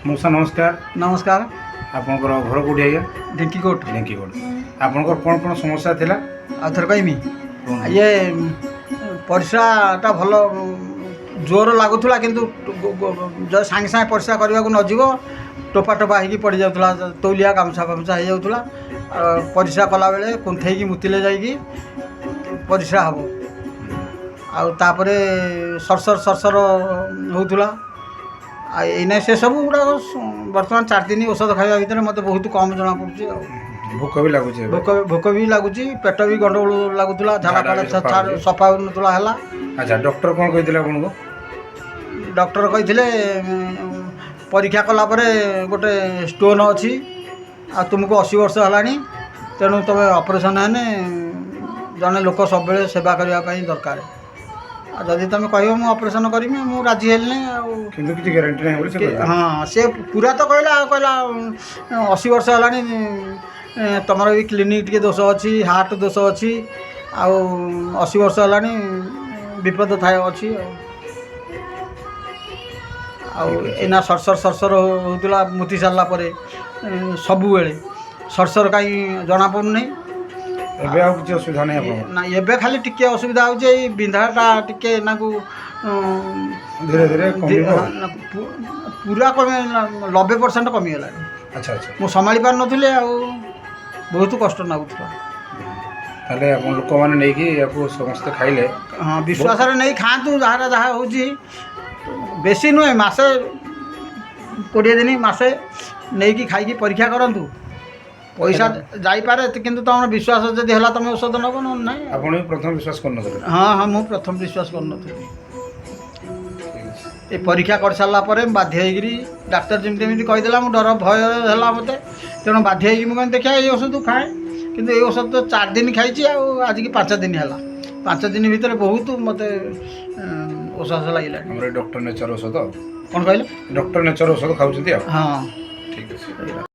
ମଉସା, ନମସ୍କାର। ନମସ୍କାର। ଆପଣଙ୍କର ଘର କେଉଁଠି ଆଜ୍ଞା? ଢେଙ୍କିକୋଟ। ଢେଙ୍କିକୋଟ। ଆପଣଙ୍କର କ'ଣ କ'ଣ ସମସ୍ୟା ଥିଲା? ଆଉ ଥରେ କହିମି? କୁହନ୍ତୁ। ଇଏ ପରିସ୍ରାଟା ଭଲ ଜୋର ଲାଗୁଥିଲା, କିନ୍ତୁ ଯଦି ସାଙ୍ଗେ ସାଙ୍ଗେ ପରିସ୍ରା କରିବାକୁ ନଯିବ, ଟୋପା ଟୋପା ହେଇକି ପଡ଼ିଯାଉଥିଲା, ତୌଲିଆ ଗାମୁଛା ଫାମୁଛା ହେଇଯାଉଥିଲା। ଆଉ ପରିସ୍ରା କଲାବେଳେ କୁନ୍ଥେଇକି ମୁତିଲେ ଯାଇକି ପରିସ୍ରା ହେବ। ଆଉ ତାପରେ ସରସର ସରସର ହେଉଥିଲା। ଆଉ ଏଇନା ସେସବୁ ଗୁଡ଼ାକ ବର୍ତ୍ତମାନ 4 ଦିନ ଔଷଧ ଖାଇବା ଭିତରେ ମୋତେ ବହୁତ କମ୍ ଜଣାପଡ଼ୁଛି। ଆଉ ଭୋକ ବି ଲାଗୁଛି ଏବେ? ଭୋକ ବି ଲାଗୁଛି, ପେଟ ବି ଗଣ୍ଡଗୋଳ ଲାଗୁଥିଲା, ଝାଡ଼ା ଝାଡ଼ା ଫାଡ଼ା ବି ସଫା ହଉଛି। ସଫା ହେଉନଥିଲା, ହେଲା। ଆଚ୍ଛା, ଡକ୍ଟର କ'ଣ କହିଥିଲେ ଆପଣଙ୍କୁ? ଡକ୍ଟର କହିଥିଲେ, ପରୀକ୍ଷା କଲା ପରେ ଗୋଟେ ଷ୍ଟୋନ୍ ଅଛି ଆଉ ତୁମକୁ 80 ବର୍ଷ ହେଲାଣି, ତେଣୁ ତୁମେ ଅପରେସନ୍ ହେଲେ ଜଣେ ଲୋକ ସବୁବେଳେ ସେବା କରିବା ପାଇଁ ଦରକାର। ଆଉ ଯଦି ତୁମେ କହିବ, ମୁଁ ଅପରେସନ୍ କରିବି। ମୁଁ ରାଜି ହେଲିନି ଆଉ। କିନ୍ତୁ କିଛି ଗ୍ୟାରେଣ୍ଟି ନାହିଁ ବୋଲି ସେ କହିଲେ। ହଁ, ସେ ପୁରା ତ କହିଲା, ଆଉ କହିଲା, 80 ବର୍ଷ ହେଲାଣି, ତମର ବି କିଡ଼ନୀ ଟିକେ ଦୋଷ ଅଛି, ହାର୍ଟ ଦୋଷ ଅଛି, ଆଉ 80 ବର୍ଷ ହେଲାଣି, ବିପଦ ଥାଏ ଅଛି। ଆଉ ଏଇନା ସରସର ସରସର ହେଉଥିଲା ମୁତି ସାରିଲା ପରେ ସବୁବେଳେ ସରସର, କାହିଁ ଜଣାପଡ଼ୁନି। ଏବେ ଆଉ କିଛି ଅସୁବିଧା ନାହିଁ ଆପଣଙ୍କର? ନା, ଏବେ ଖାଲି ଟିକେ ଅସୁବିଧା ହେଉଛି, ଏଇ ବିନ୍ଧାଟା ଟିକେ ନାକୁ। ଧୀରେ ଧୀରେ କମିବ। ହଁ, ପୁରା କମି, 90% କମିଗଲାଣି। ଆଚ୍ଛା ଆଚ୍ଛା ମୁଁ ସମ୍ଭାଳି ପାରୁନଥିଲି ଆଉ ବହୁତ କଷ୍ଟ ଲାଗୁଥିଲା। ତାହେଲେ ଆପଣ ଲୋକମାନେ ନେଇକି ୟାକୁ ସମସ୍ତେ ଖାଇଲେ? ହଁ, ବିଶ୍ୱାସରେ ନେଇ ଖାଆନ୍ତୁ। ଯାହାର ଯାହା ହେଉଛି, ବେଶୀ ନୁହେଁ, ମାସେ, 20 ଦିନ, ମାସେ ନେଇକି ଖାଇକି ପରୀକ୍ଷା କରନ୍ତୁ। ପଇସା ଯାଇପାରେ, କିନ୍ତୁ ତୁମର ବିଶ୍ୱାସ ଯଦି ହେଲା, ତୁମେ ଔଷଧ ନେବ, ନହେଲେ ନାହିଁ। ଆପଣ ବି ପ୍ରଥମେ ବିଶ୍ୱାସ କରୁନଥିଲେ? ହଁ, ମୁଁ ପ୍ରଥମ ବିଶ୍ୱାସ କରୁନଥିଲି। ଏ ପରୀକ୍ଷା କରିସାରିଲା ପରେ ମୁଁ ବାଧ୍ୟ ହେଇକିରି, ଡାକ୍ତର ଯେମିତି ଏମିତି କହିଦେଲା, ମୁଁ ଡର ଭୟ ହେଲା ମୋତେ, ତେଣୁ ବାଧ୍ୟ ହେଇକି ମୁଁ କହିଲି, ଦେଖିବା ଏଇ ଔଷଧ ଖାଏ। କିନ୍ତୁ ଏଇ ଔଷଧ ତ 4 ଦିନ ଖାଇଛି ଆଉ ଆଜିକି 5 ଦିନ ହେଲା। 5 ଦିନ ଭିତରେ ବହୁତ ମୋତେ ଔଷଧ ଲାଗିଲାଣି। ଆମର ଏଇ ଡକ୍ଟର ନେଚର ଔଷଧ? କ'ଣ କହିଲେ? ଡକ୍ଟର ନେଚର ଔଷଧ ଖାଉଛନ୍ତି ଆଉ? ହଁ। ଠିକ୍ ଅଛି।